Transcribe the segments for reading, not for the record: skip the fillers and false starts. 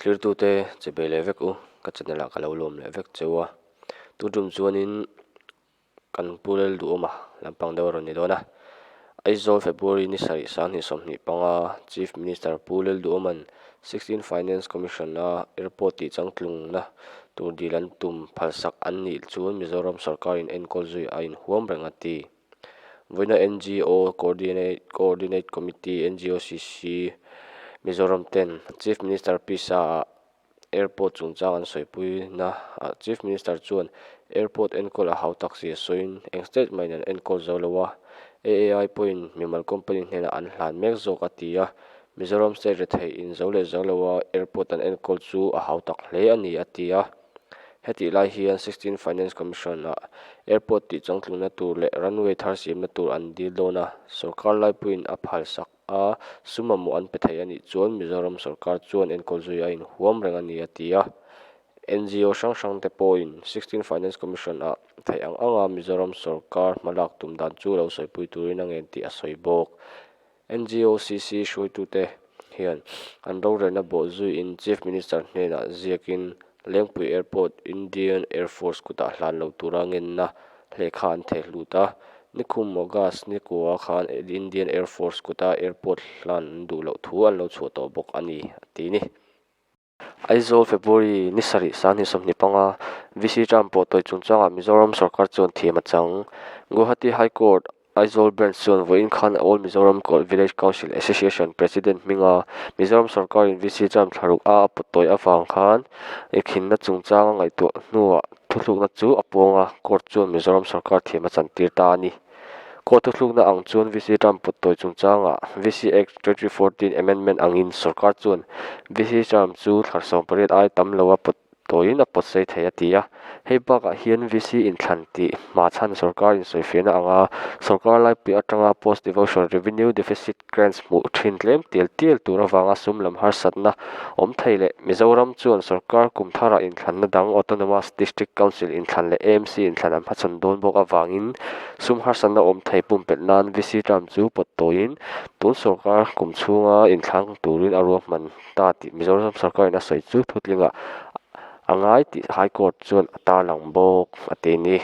Thlirtute che bei leh vek u, ka channel ah ka lo lawm leh vek cheu a. Tun tum chuanin kan Pu Lalduhawma lampang deuh a rawn ni dawn a. Aizawl February ni sarih sanghnih 25 Chief Minister Pu Lalduhawma'n Sixteen Finance Commission a airport tih changtlungna tur dil an tum phalsak an nih chuan Mizoram sorkarin enkawl zui a inhuam reng a ti. Vawiina NGO Coordinate Coordinate Committee, NGOCC, Mizoram ten Chief Minister Pisa ah Airport chungchang an sawipui na ah Chief Minister chuan Airport enkawl a hau tak zia sawiin eng state mahin an enkawl zo lo a, AAI pawhin mimal company hnenah an hlan mek zawk a ti a, Mizoram state retheih in zo leh zo lo a airport an enkawl chu a hau tak hle a ni a ti a. Hetih lai hian Sixteen Finance Commission-ah airport tih changtlungna tur leh runway thar siamna tur an dil dawn a, sorkar laipuiin a phalsak a, sum mamawh an pe thei a nih chuan Mizoram sorkar chuan enkawl zui a inhuam reng a ni a ti a. NGO hrang hrang te pawhin Sixteen Finance Commission-ah theih ang anga Mizoram sorkar hmalak tum dan chu lo sawipui turin a ngen tih a sawi bawk. NGOCC hruaitute hian an rorelna bawh zuiin Chief Minister hnenah ziakin Lengpui Airport Indian Air Force kutah hlan lo tura ngenna lehkha an theh hlut a. Nikhum August ni kua khan Indian Air Force kuta airport hlan an duh loh thu an lo chhuah tawh bawk a ni, a ti ni. Aizawl February ni sarih sanghnih 25 VC term pawh tawi chungchangah Mizoram sorkar chuan thiam a chang. Guwahati High Court Aizawl Branch chuan vawiin khan All Mizoram Village Council Association President hminga Mizoram sorkarin VC term thlaruk a a pawt tawi avang khan ikhinna chungchang a ngaihtuah hnuah thuthlukna chu a puang a, Court chuan Mizoram sorkar thiam a chantir ta a ni. Court thuthlukna ang chuan VC term pawt tawi chungchangah VC Act 2014 Amendment angin sorkar chuan VC term chu thlar 18 ai tam lo a pawt tawiin a pawt sei thei a ti a. Hei bakah hian VC inthlan tih hma chhan sorkar insawifiahna anga sorkar laipui atanga Post Devolution Revenue Deficit Grants hmuh thin tlem tial tial tur avanga sum lam harsatna awm thei leh Mizoram chuan sorkar kum tharah inthlanna dang Autonomous District Council inthlan leh AMC inthlan an hmachhawn dawn bawk avangin sum harsatna awm thei pumpelh nan VC term chu pawt tawiin tun sorkar kum chhunga inthlang turin a ruahman ta tih Mizoram sorkarin a sawi chu thutlingah a ngai tih High Court chuan a tarlang bawk a ti a ni.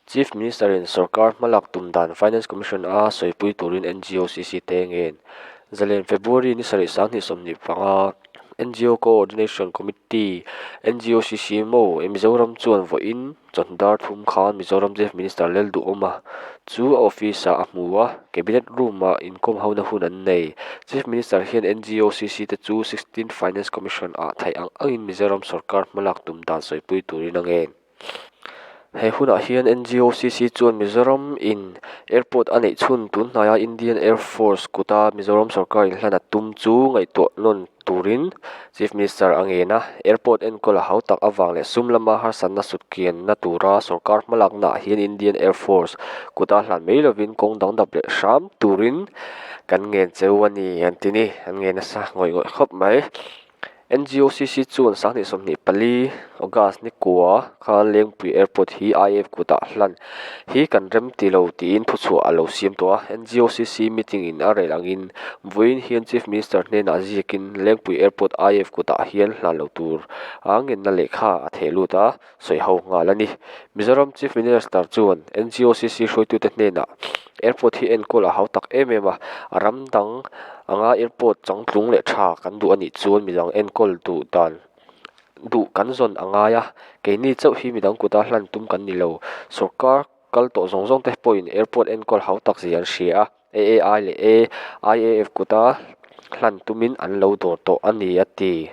Chief Minister-in sorkar hmalak tum dan Finance Commission a sawipui turin NGOCC te ngen. Zalen February ni sarih 2025 NGO Coordination Committee, NGOCC, maw Mizoram chuan vawiin chawhnu dar thum khan Mizoram Chief Minister Lalduhawma chu a office-ah a hmu a, Cabinet Room-ah inkawm hona hun an nei. Chief Minister hian NGOCC te chu Sixteenth Finance Commission-ah theih ang angin Mizoram sorkar hmalak tum dan sawipui turin a ngen. He hunah hian NGOCC chuan Mizoram in airport a neih chhun tun hnaia Indian Air Force kuta Mizoram sorkar inhlan a tum chu ngaihtuah nawn turin Chief Minister a ngen a. Airport enkawl a hau tak avang leh sum lama harsatna sut kianna tura sorkar hmalakna ah hian Indian Air Force kuta hlan mai lovin kawng dang dap leh hram turin kan ngen cheu a ni an ti ni. An ngen nasa ngawih ngawih khawp mai. NGOCC chuan 2024 August ni kua khan Lengpui Airport hi IAF kutah hlan hi kan rem ti lo tiin thuchhuah a lo siam tawh a. NGOCC meeting in a rel angin vawiin hian Chief Minister hnenah ziakin Lengpui Airport IAF kutah hian hlan lo tur a ngenna lehkha a theh lut a, sawi ho nghal a ni. Mizoram Chief Minister chuan NGOCC hruaitute hnenah Airport hi enkawl a hau tak em em a, a ram dang anga airport changtlung leh tha kan duh a nih chuan midang enkawl duh dan duh kan zawn a ngai a, keini chauh hi midang kuta hlan tum kan ni lo. Sorkar kal tawh zawng zawng te pawhin airport enkawl hau tak zia an hria a, AAI leh AIAF kuta hlan tumin an lo dawr tawh a ni a ti.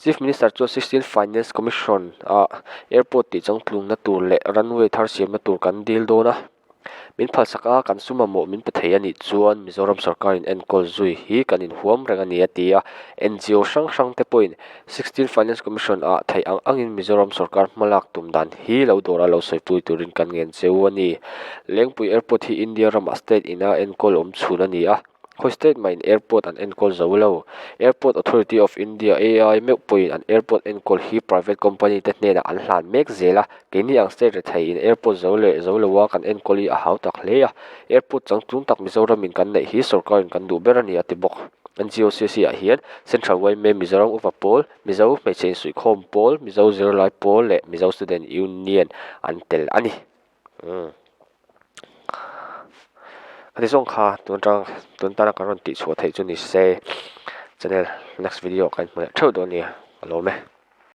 Chief Minister chuan Sixteen Finance Commission ah airport tih changtlungna tur leh runway thar siamna tur kan dil dawn a. Min phalsak a, kan sum mamawh min pe thei a nih chuan Mizoram sorkarin enkawl zui hi kan inhuam reng a ni a ti a. NGO hrang hrang te pawhin Sixteen Finance Commission ah theih ang angin Mizoram sorkar hmalak tum dan hi lo dawra lo sawipui turin kan ngen cheu a ni. Lengpui Airport hi India ramah state ina enkawl awm chhun a ni a. Khawi state mahin airport an enkawl zo lo. Airport Authority of India, AI, meuh pawhin an airport enkawl hi private company te hnenah an hlan mek zel a. Keini ang state rethei in airport zo leh zo loa kan enkawl hi a hau tak hle a. Airport changtlung tak Mizoramin kan neih hi sorkarin kan duh ber a ni a ti bawk. NGOCC ah hian Central yma Mizoram Upa Pawl, Mizo Hmeichhe Insuihkhawm Pawl, Mizo Zirlai Pawl leh Mizo Student Union an tel a ni. Umm. Khati zawng kha tun atang tun tana kan rawn tihchhuah theih chu ni se channel next video ah kan hmu leh theuh dawn nia ka lawm e.